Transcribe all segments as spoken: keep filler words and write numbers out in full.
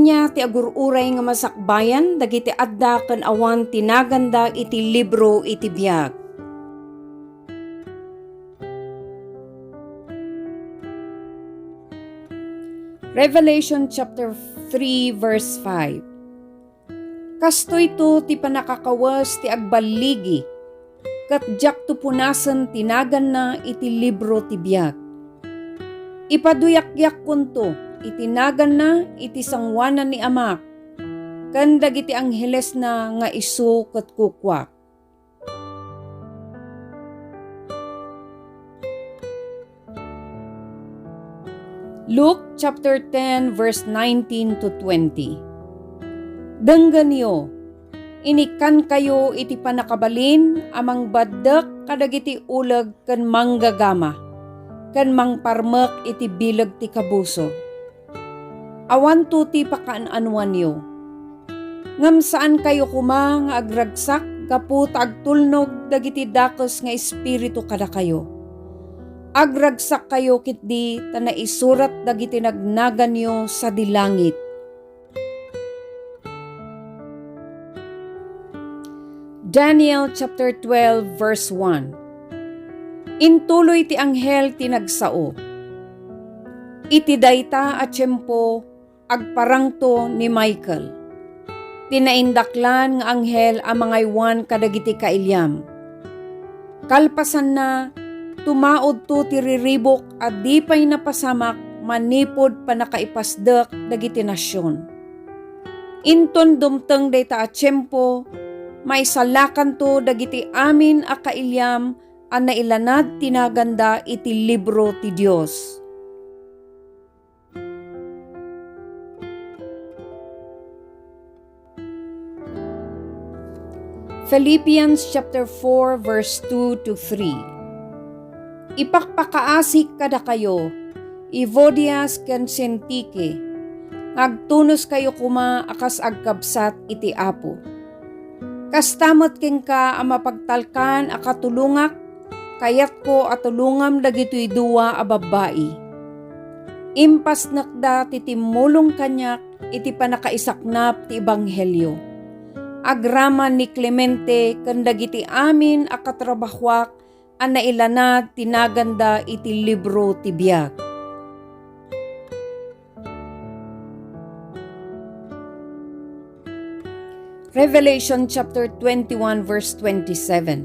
Ania ti agur-uray nga masakbayan dagiti adda ken awan ti naganda iti libro iti biag? Revelation chapter three, verse five. Kastoyto ti pannakakawes ti agballigi, ket diakto punasen ti naganna iti libro ti biag. Ipaduyakkonto iti naganna iti sangoanan ni Amak ken dagiti anghelesna nga isu ket kukuak. Luke chapter ten, verse nineteen to twenty. Denggenyo, inikkankayo iti pannakabalin a mangbaddek kadagiti uleg ken manggagama, ken mangparmek iti bileg ti kabuso. Awanto ti pakaan-anoanyo. Ngem saankayo koma nga agragsak gapu ta agtulnog dagiti dakes nga espiritu kadakayo. Agragsakkayo ketdi ta naisurat dagiti nagnaganyo sadi langit. Daniel chapter twelve, verse one. Intuloy ti anghel ti nagsao. Iti dayta a tiempo, agparangto ni Michael, ti naindaklan nga anghel a mangaywan kadagiti kailiam. Kalpasanna, tumaudto ti riribuk a di pay napasamak manipud pannakaipasdek dagiti nasion. Inton dumteng dayta a tiempo, maisalakanto dagiti amin a kailiam a nailanad ti naganda iti libro ti Dios. Philippians chapter four, verse two to three. Ipakpakaasik kadakayo, Evodias ken Sintike, nga agtunoskayo koma a kas agkabsat iti Apo. Kasta met kenka a mapagtalkan a katulongak, kayatko a tulongam dagitoy dua a babbai. Impasnekda ti timmulong kaniak iti pannakaisaknap ti ebanghelio. Agraman ni Clemente ken dagiti amin a katrabahoak a nailanad ti naganda iti libro ti biag. Revelation chapter twenty-one, verse twenty-seven.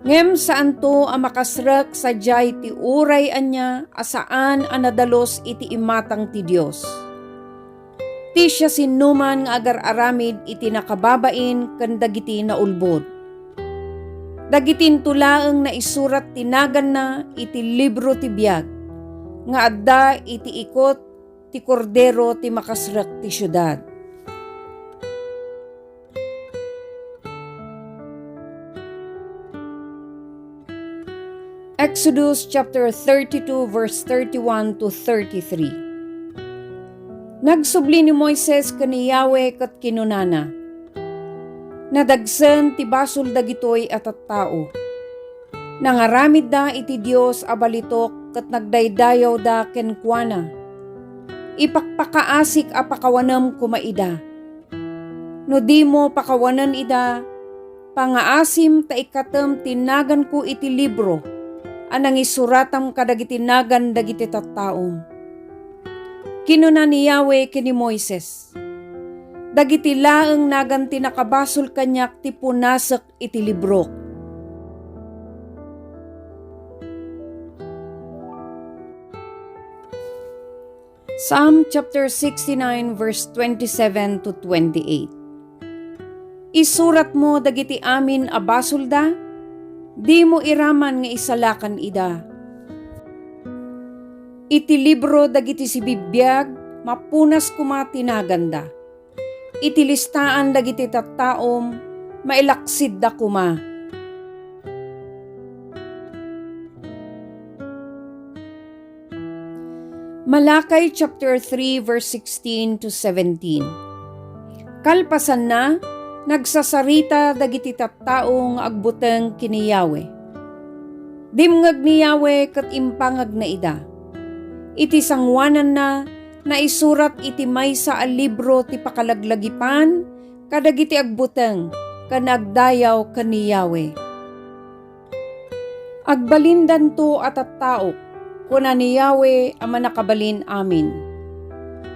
Ngem saanto a makasrek sadiay ti uray ania a saan a nadalus iti imatang ti Dios. Ti siasinoman nga agar-aramid iti nakababain ken dagiti naulbod. Dagitinto laeng naisurat ti naganna iti libro ti biag nga adda iti ikut ti Kordero ti makasrek ti siudad. Exodus chapter thirty-two, verse thirty-one to thirty-three. Nagsubli ni Moises ken ni Yahweh ket kinunana, "Nadagsen ti basol dagitoy a tattao. Nangaramidda iti Dios a balitok ket nagdaydayawda kenkuana. Ipakpakaasik a pakawanem koma ida. No dimo pakawanen ida, pangaasim ta ikkatem ti naganko iti libro a nangisuratam kadagiti nagan dagiti tattaom." Kinuna ni Yahweh ken ni Moises, "Dagiti laeng nagan ti nakabasol kaniak ti punasek iti librok." Psalm chapter sixty-nine, verse twenty-seven to twenty-eight. Isuratmo dagiti amin a basolda, dimo iraman nga isalakan ida. Iti libro dagiti sibibiag, mapunas koma ti naganda. Iti listaan dagiti tattaom, mailaksidda koma. Malakay chapter three, verse sixteen to seventeen. Kalpasanna, nagsasarita dagiti tattao nga agbuteng ken ni Yahweh. Dimngeg ni Yahweh ket impangagna ida. Iti sangoananna, Naisurat iti maysa a libro ti pakalaglagipan kadagiti agbuteng ken agdayaw ken ni Yahweh. Agbalindanto a tattaok, kuna ni Yahweh a Mannakabalin-amin.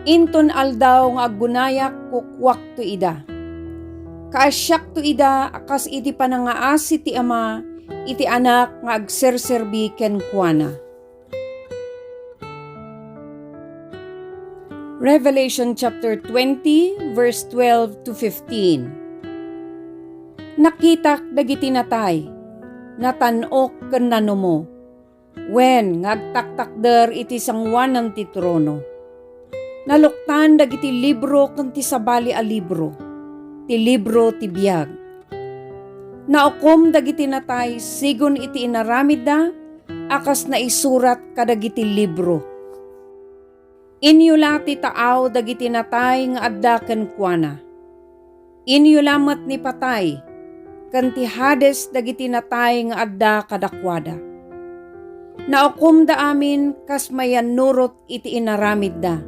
Inton aldaw nga aggunayak, kukuakto ida. Kaasiakto ida a kas iti panangaasi ti Ama iti Anak nga agserserbi kenkuana. Revelation chapter twenty, verse twelve to fifteen. Nakitak dagiti natay, natan-ok ken nanumo, wen nga agtaktakder iti sangoanan ti trono. Naluktan dagiti libro ken ti sabali a libro, ti libro ti biag. Naukom dagiti natay sigun iti inaramidda a kas naisurat kadagiti libro. Inyula ti taaw dagiti natay nga adda kenkuana. Inyula met ni patay ken ti Hades dagiti natay nga adda kadakuada. Naukomda amin kas mayannurot iti inaramidda.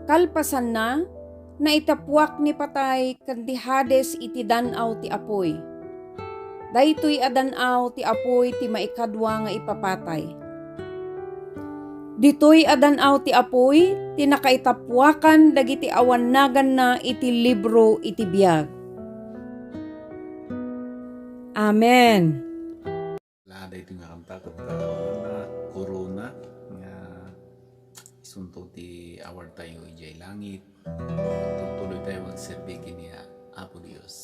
Kalpasanna, naitapuak ni patay ken ti Hades iti dan-aw ti apuy. Daytoy a dan-aw ti apuy ti maikadua nga ipapatay. Ditoy a dan-aw ti apuy ti nakaitapuakan dagiti awan naganna iti libro iti biag. Amen. La, daytoy nga kanta, ket, ah, korona nga isunto ti award tayo idiay langit. Tuloy tayo magserbi ken ni Apo Dios.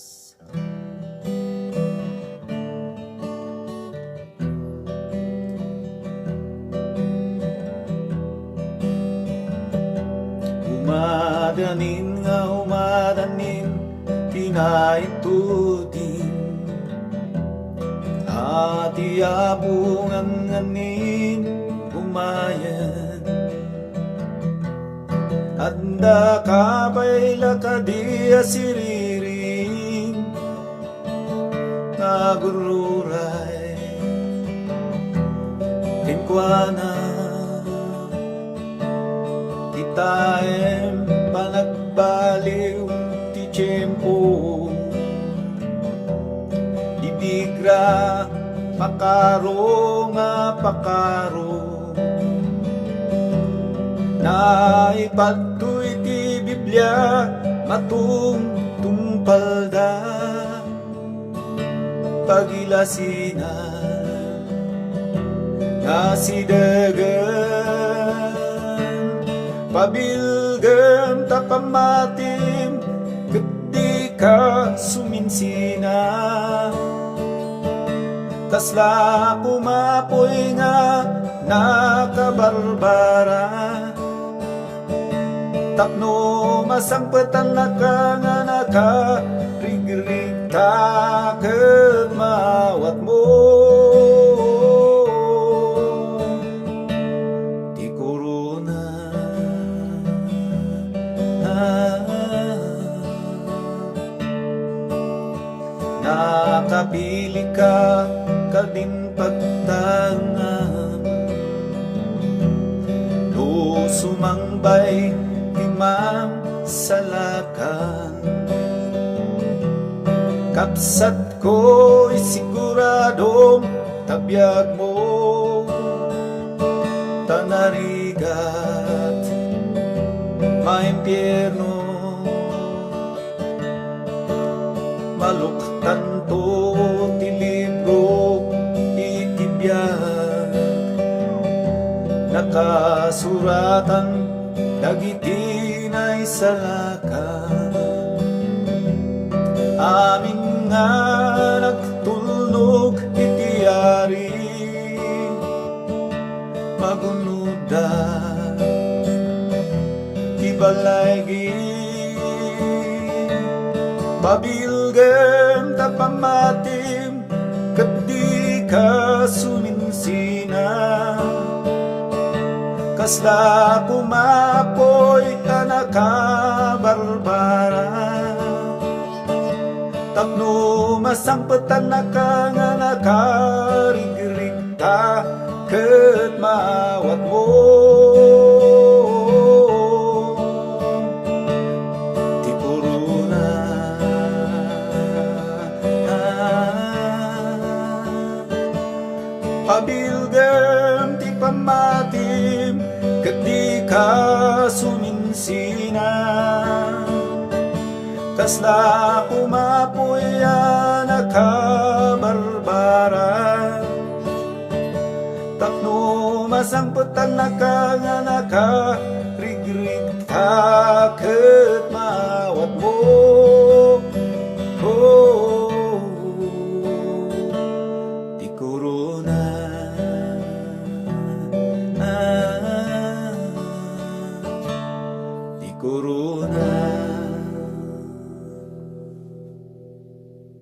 Umadanin nga umadanin, pinaitud-in, a ti Apo ngan nganin umayen. Adda ka pay la kadi a siriring nga agururay kenkuana? Kitaem panagbaliw ti tiempo, bibigra pakaro nga pakaro. Naipadto iti Biblia, matungtungpalda, pagilasinan nga sidegen. Pabilgem ta pammatim ket dika suminsina. Kasla koma apuy nga nakabarbara, tapno masangpetannaka nga nakarigrigta ket maawatmo ti korona. Nakapilika kadin pagtangam, no sumangbay ti mangsalakan. Kabsatko, isiguradom ta biagmo, ta narigat, maimpierno. Maluktanto ti libro iti biag, nakasuratan dagiti naisalakan. Amin nga nagtulnog iti ari, magunodda ti balaygi. Pabilgem ta pammatim ket dika suminsina. Kasla koma apuy a nakabarbara, tapno masangpetannaka nga nakarigrig ta ket maawatmo Pilgam ti pammatim ket dika suminsina. Kasla kumapuy a nakabarbara. Tapno masangpetannaka nga nakarigrigta ket